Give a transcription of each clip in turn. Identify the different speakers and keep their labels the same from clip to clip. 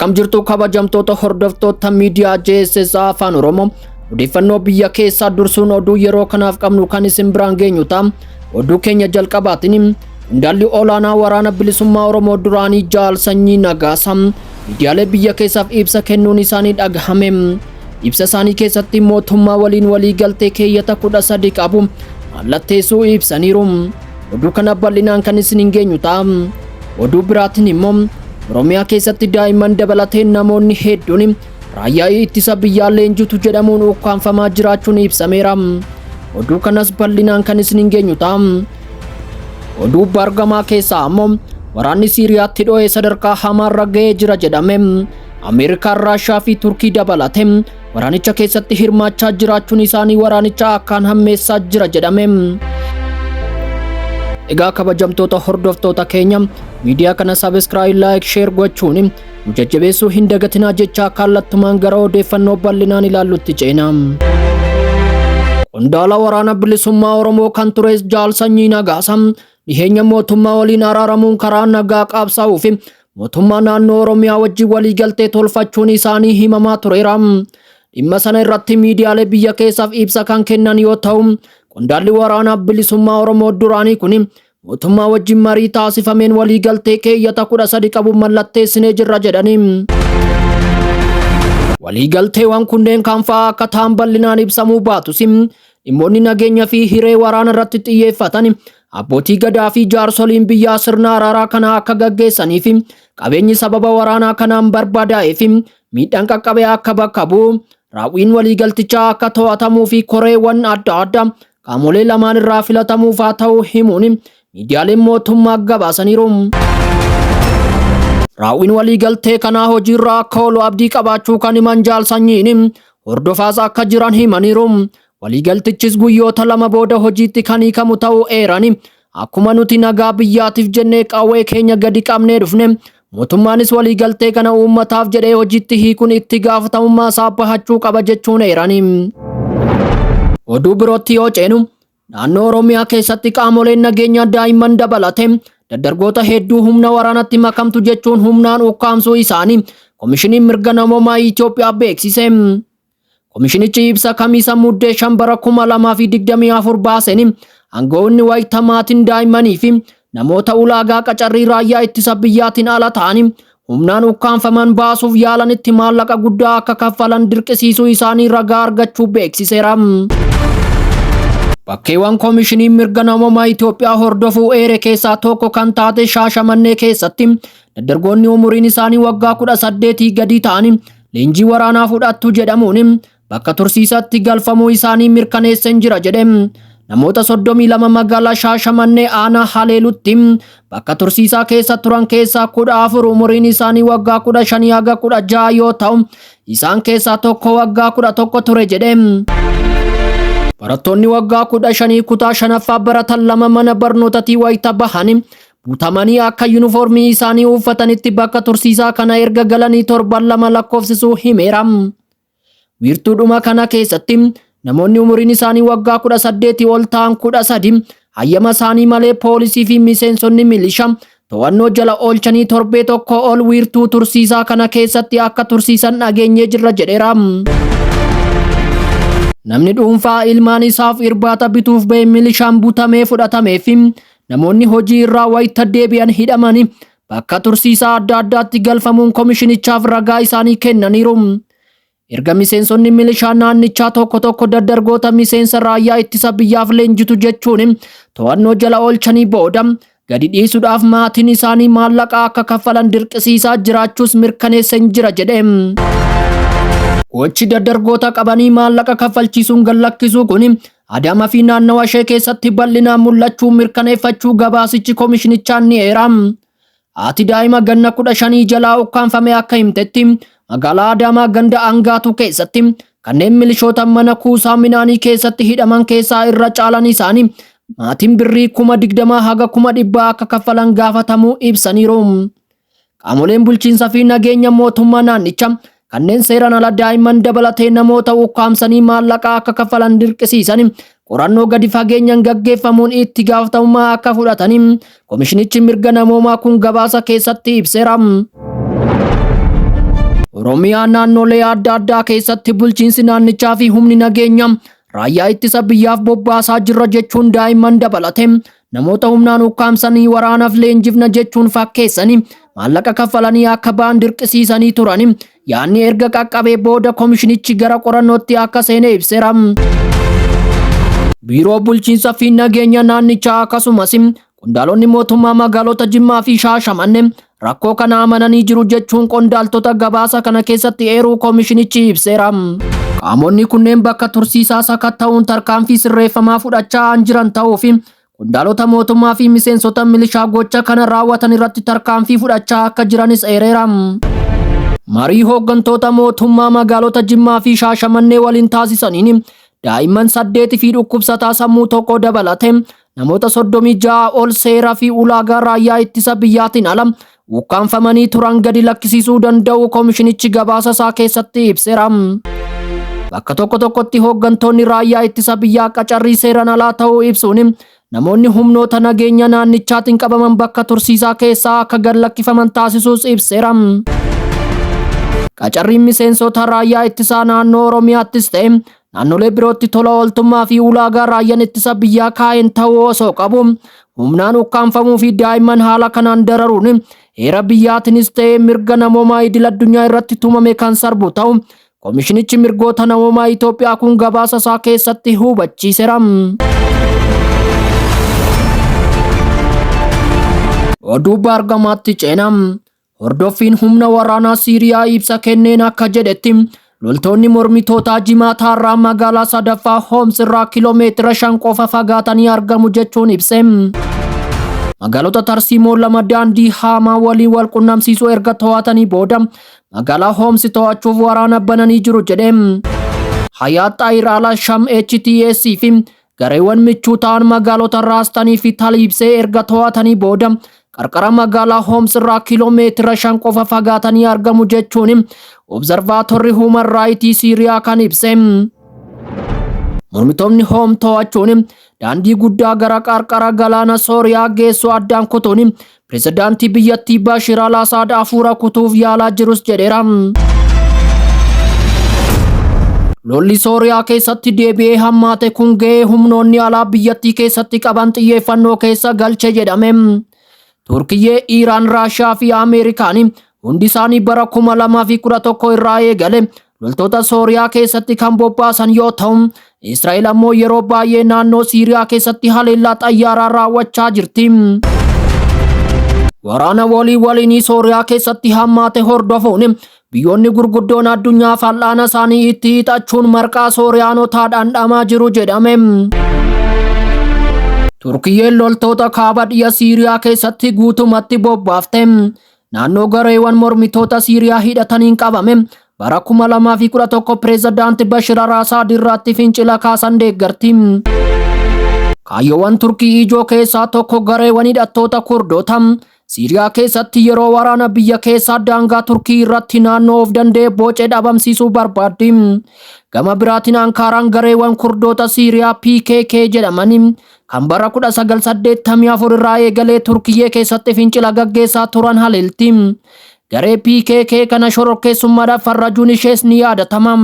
Speaker 1: Akkam jirtu kabajamtoota hordoftoota miidiyaa JSS Afaan Oromoo, odeeffannoo biyya keessaa dursuun oduu yeroo kanaaf qabnu kan isin biraan geenyu ta'a. Oduu keenya jalqabaatiin, qondaalli olaanaa Waraana Bilisummaa Oromoo duraanii Jaal Sanyii Nagaasaa miidiyaalee biyya keessaaf ibsa kennuun isaanii dhagahame. Ibsa isaanii keessatti mootummaa waliin walii galtee keeyyata 13 qabu mallatteessuu ibsaniiru. Oduu kana bal'inaan kan isin hin geenyu ta'a. Oduu biraatiin immoo, Oromiyaa keessatti daa'imman dabalatee namoonni hedduun raayyaa ittisa biyyaa leenjitu jedhamuun ukkaanfamaa jiraachuun ibsameera. Oduu kanas bal'inaan kan isin hin geenyu ta'a. Oduu bargamaa keessaa ammoo, waraanni Siiriyaatti dho'ee sadarkaa hamaarra ga'ee jira jedhame. Ameerikaan, Raashaa fi Turkii dabalate waraanicha keessatti hirmaachaa jiraachuun isaanii waraanicha akkaan hammeessaa jira jedhame. Egaa kabajamtoota hordoftoota keenya, miidiyaa kana subscribe, like, share gochuun nu jajjabeessuu hin dagatinaa jechaa, kallattumaan gara odeeffannoo bal'inaan ilaallutti ceena. Qondaala Waraana Bilisummaa Oromoo kan ture Jaal Sanyii Nagaasaa dhiheenya mootummaa waliin araaramuun karaa nagaa qabsaa'uu fi mootummaa naannoo Oromiyaa wajjin waliigaltee tolfachuun isaanii himamaa tureera. Dhimma sana irratti miidiyaalee biyya keessaaf ibsa kan kennan yoo ta'u, qondaalli Waraana Bilisummaa Oromoo duraanii kun mootummaa wajjin marii taasifameen waliigaltee keeyyata 13 qabu mallatteessinee jirra jedhanii. Waliigalteewwan kunneen kan fa'aa akka ta'an bal'inaan ibsamuu baatus, dhimmoonni nageenya fi hiree waraana irratti xiyyeeffatan abbootii gadaa fi jaarsoliin biyyaa sirna araaraa kana akka gaggeessanii fi qabeenyi sababa waraanaa kanaan barbadaa'ee fi miidhaan qaqqabee akka bakka bu'u, raawwiin waliigaltichaa akka to'atamuu fi koreewwan adda addaa qaamolee lamaan irraa filatamuufaa ta'uu himuun miidiyaaleen mootummaa gabaasaniiru. Raawwiin waliigaltee kanaa hojiirra akka oolu abdii qabaachuu kan himan Jaal Sanyiin, hordofaas akka jiran himaniiru. Waliigaltichis guyyoota 2 booda hojiitti kan hiikamu ta'uu eerani, akkuma nuti nagaa biyyaatiif jennee qawwee keenya gadi qabnee dhufne, mootummaanis waliigaltee kana uummataaf jedhee hojiitti hiikuun itti gaafatamummaa isaa bahachuu qaba jechuun eerani. Oduu birootti yoo ceenu, naannoo Oromiyaa keessatti qaamoleen nageenyaa daa'imman dabalate daddargoota hedduu humna waraanatti makamtu jechuun humnaan ukkaamsuu isaanii Komishiniin Mirga Namoomaa Itoophiyaa beeksise. Komishinichi ibsa Kamiisa Muddee 5 bara 2024 baaseen, aangawoonni wayita maatiin daa'immanii fi namoota ulaagaa qacarrii raayyaa ittisa biyyaatiin ala ta'anii humnaan ukkaamfaman baasuuf yaalanitti maallaqa guddaa akka kaffalan dirqisiisuu isaanii ragaa argachuu beeksiseera. Bakkeewwan Komishiniin Mirga Namoomaa Itoophiyaa hordofuu eere keessaa tokko kan taate Shaashamannee keessatti, daddargoonni umuriin isaanii waggaa 18 gadi ta'anii leenjii waraanaa fudhattu jedhamuun bakka tursiisatti galfamuu isaanii mirkaneesseen jira jedhe. Namoota 32 magaalaa Shaashamannee aanaa Haleelutti bakka tursiisaa keessa turan keessaa 14 umuriin isaanii waggaa 15 haga 16 yoo ta'u, isaan keessaa tokko waggaa 11 ture jedhe. Barattoonni waggaa 15 kutaa shanaffaa baratan lama mana barnootatii wayita bahan butamanii akka yuunifoormii isaanii uffatanitti bakka tursiisaa kana erga galanii torban 2 lakkoofsisuu himeera. Wiirtuudhuma kana keessatti namoonni umuriin isaanii waggaa 18 ol ta'an 13 hayyama isaanii malee poolisii fi miseensonni milishaa to'annoo jala oolchanii torbee tokko ol wiirtuu tursiisaa kana keessatti akka tursiisan dhageenyee jirra jedheera. Namni dhuunfaa ilmaan isaaf irbaata bituuf ba'e milishaan butamee fudhatamee fi namoonni hojii irraa wayita deebi'an hidhamanii bakka tursiisaa adda addaatti galfamuun komishinichaaf ragaa isaanii kennaniiru. Erga miseensonni milishaa naannichaa tokko tokko daddargoota miseensa raayyaa ittisa biyyaaf leenjitu jechuun to'annoo jala oolchanii booda gadi dhiisuudhaaf maatiin isaanii maallaqa akka kaffalan dirqisiisaa jiraachuus mirkaneesseen jira jedhe. Gochi daddargoota qabanii maallaqa kaffalchiisuun gad lakkisuu kun Adaamaa fi naannawa ishee keessatti bal'inaan mul'achuu mirkaneeffachuu gabaasichi komishinichaan ni eera. Haati daa'ima ganna 15 jalaa ukkaanfame akka himtetti, magaalaa Adaamaa ganda Angaatu keessatti kanneen milishoota mana kuusaa midhaanii keessatti hidhaman keessaa irra caalan isaanii maatiin birrii 20,000 haga 100,000 akka kaffalan gaafatamuu ibsaniiru. Qaamoleen bulchiinsa fi nageenya mootummaa naannichaa kanneen seeraan ala daa'imman dabalatee namoota ukkaamsanii maallaqa akka kaffalan dirqisiisan qorannoo gadi fageenyaan gaggeeffamuun itti gaafatamummaa akka fudhatanii komishinichi mirga namoomaa kun gabaasa keessatti ibseera. Oromiyaa naannolee adda addaa keessatti bulchiinsi naannichaa fi humni nageenya raayyaa ittisa biyyaaf bobbaasaa jirra jechuun daa'imman dabalate namoota humnaan ukkaamsanii waraanaaf leenjifna jechuun fakkeessanii maallaqa kaffalanii akka ba'an dirqisiisanii turani. Yaadni erga qaqqabee booda komishinichi gara qorannootti akka seene ibseera. Biiroo bulchiinsa fi nageenya naannichaa akkasumas qondaalonni mootummaa magaalota Jimmaa fi Shaashamannee rakkoo kana amananii jiru jechuun qondaaltota gabaasa kana keessatti eeruu komishinichi ibseera. Qaamonni kunneen bakka tursiisaa sakatta'uun tarkaanfii sirreeffamaa fudhachaa jiran ta'uu fi qondaalota mootummaa fi miseensota milishaa gocha kana raawwatan irratti tarkaanfii fudhachaa akka jiranis eereera. Marii hooggantoota mootummaa magaalota Jimmaa fi Shaashamannee waliin taasisaniin daa'imman 8 fi dhukkubsataa sammuu tokko dabalate namoota 36 ol seeraa fi ulaagaa raayyaa ittisa biyyaatiin ala ukkaanfamanii turan gadi lakkisiisuu danda'u komishinichi gabaasa isaa keessatti ibseera. Bakka tokko tokkotti hooggantoonni raayyaa ittisa biyyaa qacarrii seeraan alaa ta'uu ibsuun namoonni humnoota nageenya naannichaatiin qabaman bakka tursiisaa keessaa akka gad lakkifaman taasisuus ibseera. Qacarriin miseensota raayyaa ittisaa naannoo Oromiyaattis ta'e naannolee birootti tola ooltummaa fi ulaagaa raayyaan ittisa biyyaa kaa'een ta'uu osoo qabu humnaan ukkaanfamuu fi daa'imman haala kanaan dararuun heera biyyaatiinis ta'e mirga namoomaa idil addunyaa irratti tumame kan sarbu ta'u komishinichi mirgoota namoomaa Itoophiyaa kun gabaasa isaa keessatti hubachiiseera. Oduu baargamaatti ceenam. Hordoffiin humna waraanaa Siiriyaa ibsa kenneen akka jedhetti loltoonni mormitootaa Jimaataarraa magaalaa sadaffaa Hooms irraa kiiloomeetira 5 qofa fagaatanii argamu jechuun ibse. Magaalota tarsiimoo lama daandii haamaa waliin wal qunnamsiisuu erga to'atanii booda magaalaa Hooms to'achuuf waraana bananii jiru jedhe. Hayaat Xaayir Al Sham HTS fi gareewwan michuu ta'an magaalota Raastanii fi Taliibsee erga to'atanii booda qarqara magaalaa Hooms irraa kiiloomeetira 5 qofa fagaatanii argamu jechuun Observaatorri Human Rights Siiriyaa kan ibse. Mormitoonni Hoom to'achuun daandii guddaa gara qarqara galaana Sooriyaa geessu addaan kutuun pirezidaantii biyyattii Bashir al-Asaad hafuura kutuuf yaalaa jirus jedheera. Lolli Sooriyaa keessatti deebi'ee hammaate kun ga'ee humnoonni alaa biyyattii keessatti qaban xiyyeeffannoo keessa galche jedhame. Turkiyyee, Iiraan, Raashiyaa fi Ameerikaan hundi isaanii bara 2011 irraa eegale loltoota Sooriyaa keessatti kan bobbaasan yoo ta'u, Israa'el ammoo yeroo baay'ee naannoo Siiriyaa keessatti haleellaa xayyaaraa raawwachaa jirti. Waraana walii waliinii Sooriyaa keessatti hammaate hordofuun biyyoonni gurguddoon addunyaa fal'aana isaanii itti hiixachuun marqaa Sooriyaanotaa dhandhamaa jiru jedhame. Turkiyyeen loltoota kaaba dhiya Siiriyaa keessatti guutumatti bobbaafte. Naannoo gareewwan mormitoota Siiriyaa hidhataniin qabame bara 2011 pireezidaanti Bashir al-Asaad irratti fincila kaasan deeggarti. Kaayyoowwan Turkii ijoo keessaa tokko gareewwan hidhattoota Kurdoota Siiriyaa keessatti yeroo waraana biyya keessaa daangaa Turkii irratti naannoo of danda'e bocee dhabamsiisuu barbaaddi. Gama biraatiin Ankaaraan gareewwan Kurdoota Siiriyaa PKK jedhamanii kan bara 1984 irraa eegalee Turkiyyee keessatti fincila gaggeessaa turan haleelti. Garee PKK kana shororkeessummaadhaaf farrajuun ishees ni yaadatama.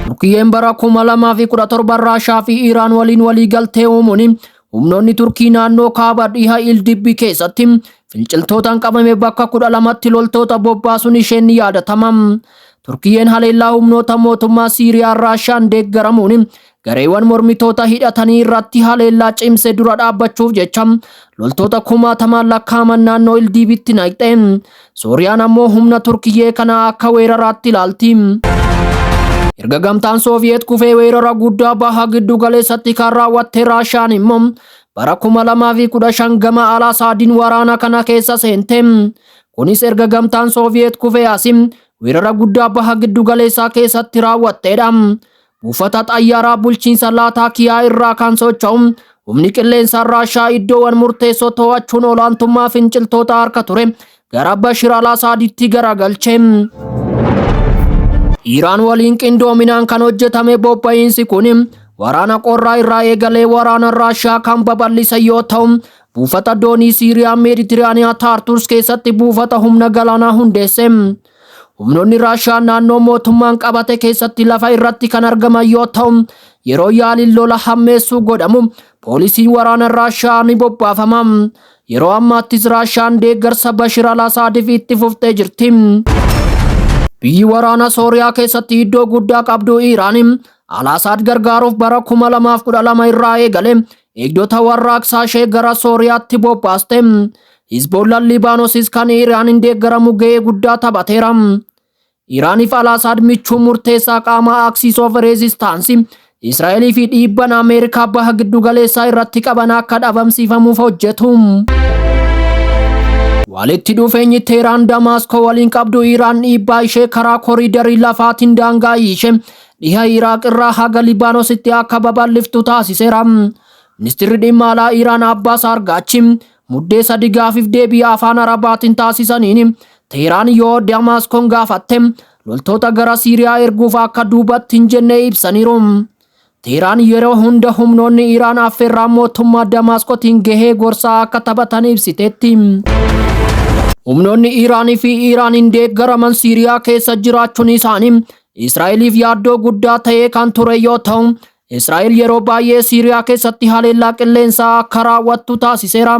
Speaker 1: Turkiyyeen bara 2017 Raashaa fi Iiraan waliin waliigaltee uumuun humnoonni Turkii naannoo kaaba dhiha Ildibbi keessatti finciltootaan qabame bakka 12tti loltoota bobbaasuun isheen ni yaadatama. Turkiyyeen haleellaa humnoota mootummaa Siiriyaa Raashaan deeggaramuun gareewwan mormitoota hidhatanii irratti haleellaa cimse dura dhaabbachuuf jecha loltoota kumaatamaan lakkaa'aman naannoo Ildiibitti naqxe. Sooriyaan ammoo humna Turkiyyee kana akka weeraraatti ilaalti. Erga gamtaan Sooviyeet kufee weerara guddaa baha giddu galeessatti kan raawwatte Raashaan immoo bara 2015 gama Al-Asaadiin waraana kana keessa seente. Kunis erga gamtaan Sooviyeet kufee asi weerara guddaa baha giddu galeessaa keessatti raawwatteedha. Buufata xayyaaraa bulchiinsa Laataakiyaa irraa kan socho'u humni qilleensaa Raashaa iddoowwan murteessoo to'achuun olaantummaa finciltoota harka ture gara Bashir al-Asaaditti garagalche. Iiraan waliin qindoominaan kan hojjetame bobba'iinsi kun waraana qorraa irraa eegalee waraana Raashaa kan babal'ise yoo ta'u, buufata doonii Siiriyaa Meeditiraaniyaa Taartuus keessatti buufata humna galaanaa hundeesse. Humnoonni Raashiyaa naannoo mootummaan qabate keessatti lafa irratti kan argaman yoo ta'u, yeroo yaaliin lola hammeessuu godhamu poolisiin waraana Raashiyaa ni bobbaafama. Yeroo ammaattis Raashiyaan deeggarsa Bashir al-Asaadiif itti fuftee jirti. Biyyi waraana Sooriyaa keessatti iddoo guddaa qabdu Iiraan Al-Asaad gargaaruuf bara 2012 irraa eegale eegdota warraaqsaa ishee gara Sooriyaatti bobbaaste. Hizboollaan Libaanosis kan Iiraaniin deeggaramu gahee guddaa taphateera. Iraaniif Al-Asaad michuu murteessaa qaama Axis of Resistance Israa'elii fi dhiibban Ameerikaa baha giddu galeessaa irratti qaban akka dhabamsiifamuuf hojjetu. Walitti dhufeenyi Teeraan Damaaskoo waliin qabdu Iraan dhiibbaa ishee karaa koriidarii lafaatiin daangaa ishee dhiha Iraaq irraa haga Libaanoositti akka babal'iftu taasiseera. Ministeerri dhimma alaa Iraan Abbaas Argaachi Muddee 3 gaafiif deebii afaan Arabaatiin taasisaniin Teeraan yoo Damaaskoon gaafatte loltoota gara Siiriyaa erguuf akka duubatti hin jenne ibsaniiru. Teeraan yeroo hunda humnoonni Iraan affeerraa mootummaa Damaaskootiin gahee gorsaa akka taphatan ibsiteetti. Humnoonni Iraanii fi Iraaniin deeggaraman Siiriyaa keessa jiraachuun isaanii Israa'eliif yaaddoo guddaa ta'ee kan ture yoo ta'u, Israa'el yeroo baay'ee Siiriyaa keessatti haleellaa qilleensaa akka raawwattu taasiseera.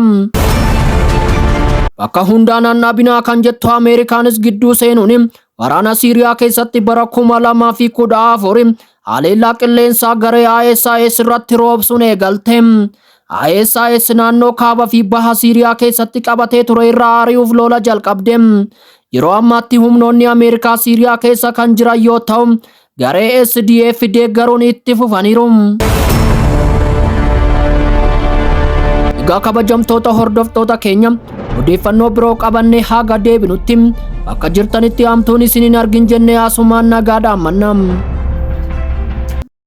Speaker 1: Bakka hundaa naannabinaa kan jettu Ameerikaanis gidduu seenuun waraana Siiriyaa keessatti bara 2014 haleellaa qilleensaa garee ISIS irratti roobsuun eegalte. ISIS naannoo kaaba fi baha Siiriyaa keessatti qabatee ture irraa ari'uuf lola jalqabde. Yeroo ammaatti humnoonni Ameerikaa Siiriyaa keessa kan jiran yoo ta'u, garee SDF deeggaruun itti fufaniiru. Egaa kabajamtoota hordoftoota keenya, odeeffannoo biroo qabannee haga deebinutti bakka jirtanitti hamtuun isin hin argin jennee asumaan nagaa dhaammanna.